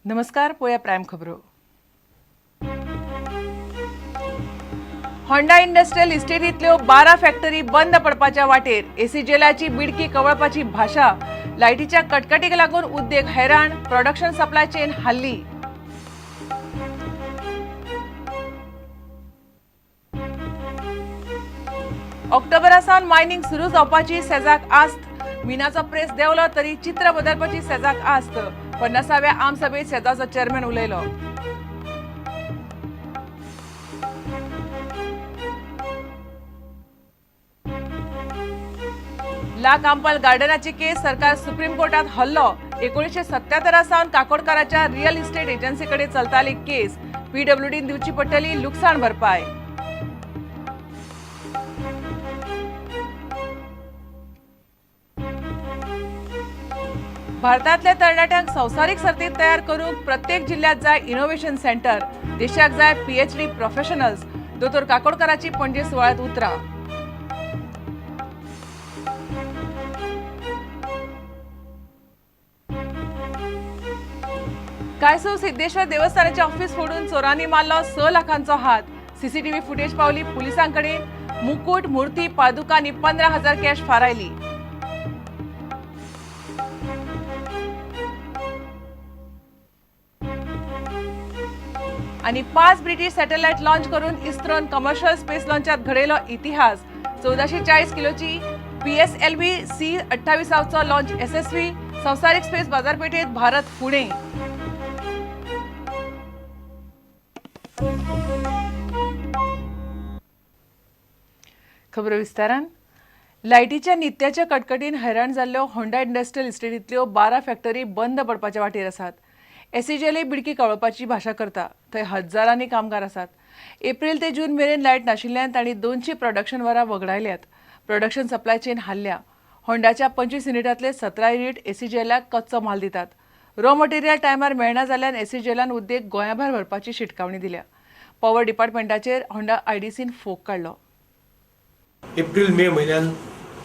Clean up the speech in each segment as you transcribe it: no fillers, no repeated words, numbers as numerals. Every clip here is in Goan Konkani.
नमस्कार, पळोवया प्रायम खबरो. होंडा इंडस्ट्रियल इस्टेटींतल्यो 12 फॅक्टरी बंद पडपाच्या वाटेर. एसीजेलाची बिडकी कवळपाची भाशा. लायटीच्या कटकटीक लागून उद्देग हैराण. प्रोडक्शन सप्लाय चेन हाल्ली. ऑक्टोबरा सावन मायनिंग सुरू जावपाची सेजाक आस्त. मिनाचो प्रेस देंवलो तरी चित्र बदलपाची सेजाक आस्त. 50व्या आमसभेत सेजाचो चेअरमॅन उलयलो. ला कांपाल गार्डनाची केस सरकार सुप्रीम कोर्टात हल्लो. 1977 सावन काकोडकाराच्या रिअल इस्टेट एजन्सी कडेन चलताली केस. पीडब्ल्यूडीन दिवची पडटली लुकसाण भरपाय. भारतांतल्या तरणाट्यांक संवसारीक सर्तीत तयार करूंक प्रत्येक जिल्ह्यात जाय इनोव्हेशन सेंटर. देशाक जाय पीएचडी प्रोफेशनल्स. दोतोर काकोडकाराची पणजे सुवाळ्यात उतरां. कायसूव सिद्धेश्वर देवस्थानाचे ऑफिस फोडून चोरांनी मारलो 6 लाखांचो हात. सीसीटीव्ही फुटेज पावली पुलिसांकडे. मुकुट, मूर्ती, पादुका आनी 15,000 कॅश फारायली. आणि 5 ब्रिटिश सॅटेलाइट लॉन्च करून इस्रोन कमर्शियल स्पेस लॉन्चात घडयलो इतिहास. 1440 किलोची PSLV C 28 launch यशस्वी. संवसारीक स्पेस बाजारपेठेत भारत फुडें. खबरो विस्तारान. लायटीच्या नित्याच्या कटकटीन हैराण जाल्ल्यो होंडा इंडस्ट्रियल इस्टेटींतल्यो 12 फॅक्टरी बंद पडपाच्या वाटेर आसात. एसीजेलय बिडकी कळोवपाची भाशा करता. थंय हजारांनी कामगार आसात. एप्रील ते जून मेरेन लायट नाशिल्ल्यान तांणी 200 प्रोडक्शन वरां वगडायल्यात. प्रोडक्शन सप्लाय चेन हाल्ल्या. होंडाच्या 25 युनिटांतले 17 युनिट एसीजेलाक कच्चो माल दितात. रॉ मटेरियल टायमार मेळना जाल्ल्यान एसीजेलान उद्देग गोंयाभायर व्हरपाची शिटकावणी दिल्या. पॉवर डिपार्टमेंटाचेर होंडा आयडीसीन फोग काडलो. एप्रील मे म्हयन्यान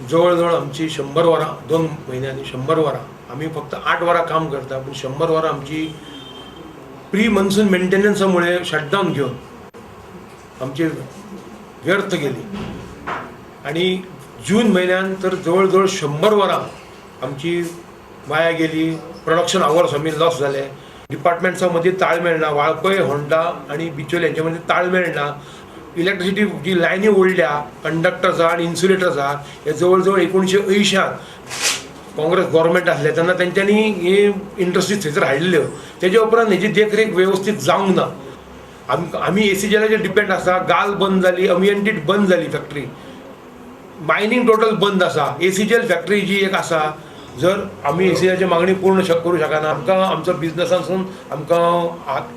जवळ जवळ आमची 100 वरां, 2 म्हयन्यांनी 100 वरां, आमी फक्त 8 वरां काम करता पूण 100 वरां आमची प्री मॉन्सून मेंटेनन्सा मुळे शटडावन घेवन आमची व्यर्थ गेली. आनी जून म्हयन्यान तर जवळ जवळ 100 वरां आमची वाया गेली. प्रोडक्शन आवर्स आमी लॉस जाले. डिपार्टमेंट्सां मदीं ताळमेळ ना. वाळपय, होंडा आनी बिचोले हेंच्या मदीं ताळमेळ ना. इलेक्ट्रिसिटी जी लायनी ओडल्या, कंडक्टर्स आहा आनी इन्सुलेटर्स आहा, हे जवळ जवळ 1980 काँग्रेस गव्हर्मेंट आसले तेन्ना तेंच्यांनी ही इंडस्ट्रीज थंयसर हाडलेल्यो. तेजे उपरांत हेजी देखरेख वेवस्थीत जावंक ना. आमी एसीजेलाचेर डिपेंड आसा. गाल बंद जाली, अमियंटीट बंद जाली, फॅक्टरी मायनींग टोटल बंद आसा. एसीजेल फॅक्टरी जी एक आसा, जर आमी एसीजेलाची मागणी पूर्ण करूं शकना, आमकां आमचो बिजनसांसून आमकां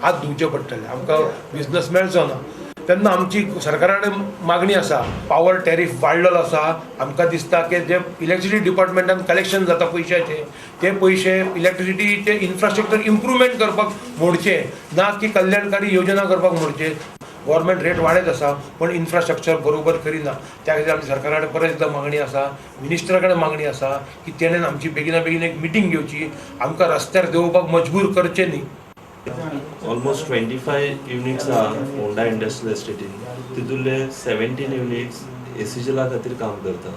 हात धुवचे पडटले. आमकां बिजनस मेळचो ना. तेन्ना आमची सरकारा कडेन मागणी आसा, पावर टॅरीफ वाडलेलो आसा. आमकां दिसता की जे इलेक्ट्रिसिटी डिपार्टमेंटान कलेक्शन जाता पयशाचे, ते पयशे इलेक्ट्रिसिटीचे इन्फ्रास्ट्रक्चर इम्प्रुवमेंट करपाक मोडचे, ना की कल्याणकारी योजना करपाक मोडचे. गव्हर्मेंट रेट वाडयत आसा पण इन्फ्रास्ट्रक्चर बरोबर करिना. त्या खातीर आमची सरकारा कडेन परत एकदां मागणी आसा, मिनिस्टरा कडेन मागणी आसा की तेणेन आमची बेगिना बेगीन एक मिटींग घेवची. आमकां रस्त्यार देंवोवपाक मजबूर करचें न्ही. ऑलमोस्ट 25 युनिट्स आहा होंडा इंडस्ट्रियल एस्टेटीन. तितूंतले 17 युनिट्स एसीजेला खातीर काम करता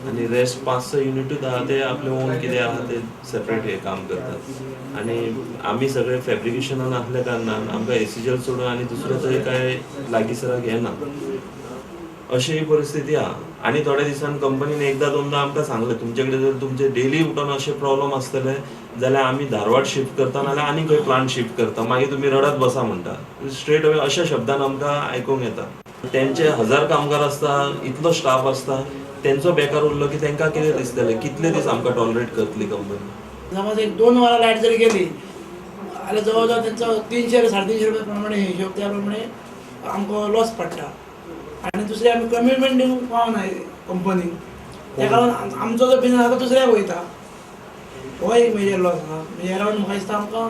आनी रेस्ट 5-6 युनिटूच आहा ते आपले ओन कितें आहा ते सेपरेट हे काम करतात. आनी आमी सगळे फेब्रिकेशनान आसल्या कारणान आमकां एसीजेल सोडून आनी दुसरें थंय कांय लागींसराक येना, अशी ही परिस्थिती आहा. आनी थोड्या दिसान कंपनीन एकदां दोनदां आमकां सांगलें, तुमचे कडेन जर तुमचे डेली उठोन अशे प्रॉब्लम आसतले जाल्यार आमी धारवाड शिफ्ट करता, नाल्यार आनी खंय प्लांट शिफ्ट करता, मागीर तुमी रडत बसा म्हणटा. स्ट्रेट अवे अशा शब्दान आमकां आयकूंक येता. तेंचे 1000 कामगार आसता, इतलो स्टाफ आसता, तेंचो बेकार उरलो की तेंकां कितें दिसतलें? कितले दीस आमकां टॉलरेट करतली कंपनी? समज एक 2 वरां लायट जरी गेली जाल्यार जवळ जवळ तेंचो 300 350 रुपया प्रमाणे हिशोब, त्या प्रमाणे आमकां लॉस पडटा. आनी दुसरें आमी कमिटमेंट दिवंक पावना कंपनीक, तेका लागून आमचो जो बिजनस आसा दुसऱ्याक वयता. हो एक मेजर लॉस आसा. म्हणजे अरावंड म्हाका दिसता आमकां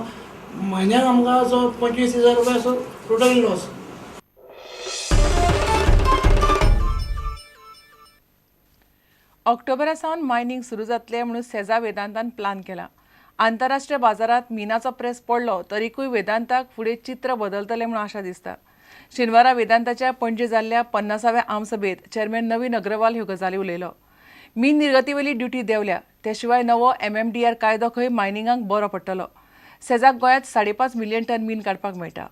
म्हयन्याक आमकां असो 25,000 रुपया असो टोटली लॉस. ऑक्टोबरा सावन मायनिंग सुरू जातलें म्हणून सेजा वेदांतान प्लान केला. आंतरराष्ट्रीय बाजारांत मिनाचो प्रेस पडलो तरीकूय वेदांताक फुडें चित्र बदलतलें म्हूण आशा दिसता. शेनवारा वेदांताच्या पणजे जाल्ल्या 50व्या आमसभेत चेअरमॅन नवीन अग्रवाल ह्यो गजाली उलयलो. मीन निर्गतीवेली ड्युटी देंवल्या, ते शिवाय नवो एमएमडीआर कायदो खंय मायनिंगाक बरो पडटलो. सेजाक गोंयांत 5.5 मिलियन टन मीन काडपाक मेळटा.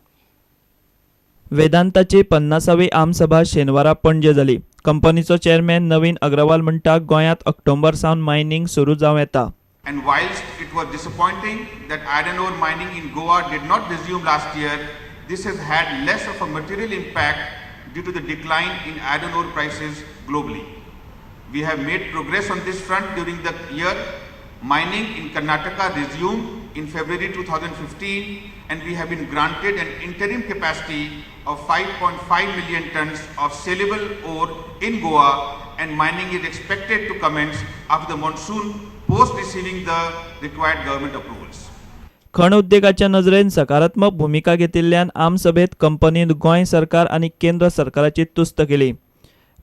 वेदांताची 50वी आमसभा शेनवारा पणजे जाली. कंपनीचो चेअरमॅन नवीन अग्रवाल म्हणटा गोंयांत ऑक्टोबर सावन मायनिंग सुरू जावं येता. And whilst it was disappointing that iron ore mining in Goa did not resume last year, this has had less of a material impact due to the decline in iron ore prices globally. We have made progress on this front during the year. Mining in Karnataka resumed in February 2015, and we have been granted an interim capacity of 5.5 million tons of saleable ore in Goa, and mining is expected to commence after the monsoon post receiving the required government approvals. खण उद्देगाच्या नजरेन सकारात्मक भुमिका घेतिल्ल्यान आमसभेत कंपनीन गोंय सरकार आनी केंद्र सरकाराची तुस्त केली.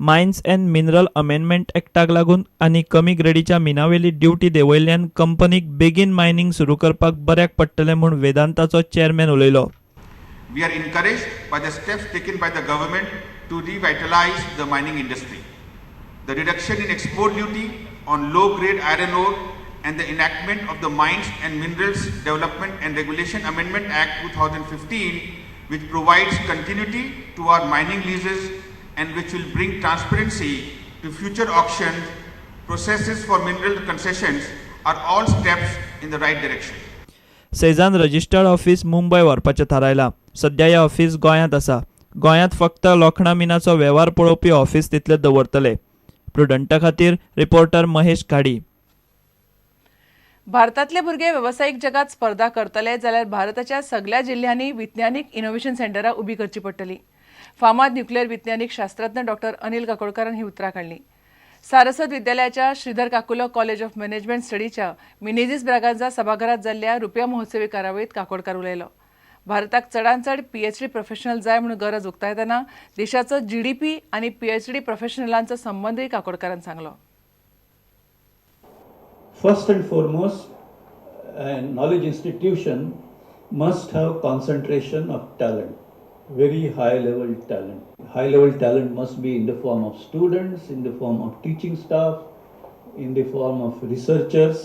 मायन्स अँड मिनरल अमेंडमेंट एक्टाक लागून आनी कमी ग्रेडीच्या मिनावेली ड्युटी देंवयल्ल्यान कंपनीक बेगीन मायनिंग सुरू करपाक बऱ्याक पडटलें म्हूण वेदांताचो चेअरमॅन उलयलो. We are encouraged by the steps taken by the government to revitalize the mining industry. The reduction in export duty on low-grade iron ore and the enactment of the Mines and Minerals Development and Regulation Amendment Act 2015, which provides continuity to our mining leases and which will bring transparency to future auction processes for mineral concessions, are all steps in the right direction. सेजान registered office Mumbai व्हरपाचें थारायलां. सध्या हें ऑफिस गोंयांत आसा. गोंयांत फक्त लोखणा मिनाचो वेव्हार पळोवपी ऑफिस तितले दवरतले. प्रुडंटा खातीर रिपोर्टर महेश घाडी. भारतांतले भुरगे वेवसायीक जगात स्पर्धा करतले जाल्यार भारताच्या सगल्या जिल्ल्यांनी विज्ञानीक इनोव्हेशन सेंटरां उबी करची पडटली. फामाद न्युक्लियर विज्ञानीक शास्त्रज्ञ डॉक्टर अनिल काकोडकारान ही उतरां काडली. सारस्वत विद्यालयाच्या Shridhar Kakulo college of management स्टडीच्या मिनेझिस ब्रागांझा सभाघरात जाल्ल्या रुपया महोत्सवी कार्यावळीत काकोडकार उलयलो. भारताक चडांत चड पीएचडी प्रोफेशनल जाय म्हणून गरज उक्तायतना देशाचो जीडीपी आनी पीएचडी प्रोफेशनलांचो संबंदूय काकोडकारान सांगलो. First and foremost, a knowledge institution must have concentration of talent, very high level talent. High level talent must be in the form of students, in the form of teaching staff, in the form of researchers,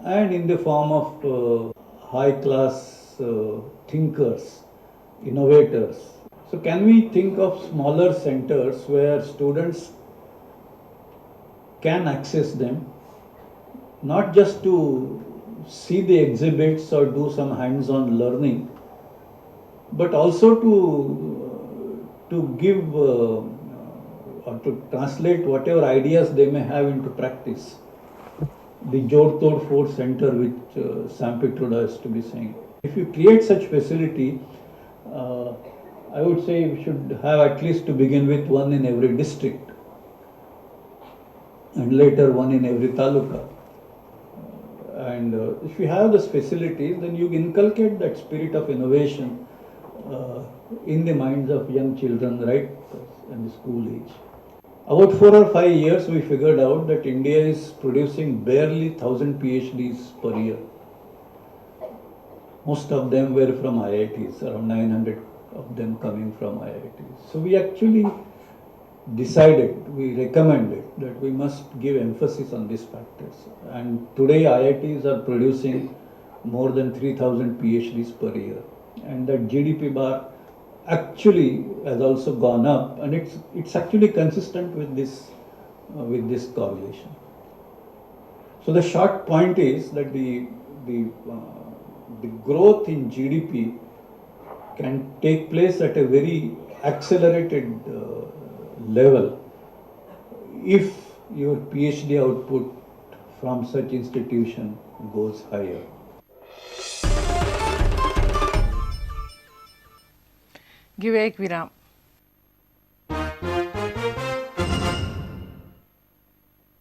and in the form of high class thinkers, innovators. So, can we think of smaller centers where students can access them, not just to see the exhibits or do some hands on learning, but also to give or to translate whatever ideas they may have into practice? The Jod Tod Ford Center, which Sam Pitroda is to be saying. If you create such facility, I would say we should have at least to begin with one in every district and later one in every taluka. And if you have those facilities, then you inculcate that spirit of innovation in the minds of young children right in the school age. About 4 or 5 years, we figured out that India is producing barely 1,000 PhDs per year. Most of them were from IITs, around 900 of them coming from IITs. So we actually decided, we recommended that we must give emphasis on these factors. And today IITs are producing more than 3,000 PhDs per year. And that GDP bar actually has also gone up, and it's actually consistent with this correlation. So the short point is that the growth in GDP can take place at a very accelerated level if your PhD output from such institution goes higher. घेऊया एक विराम.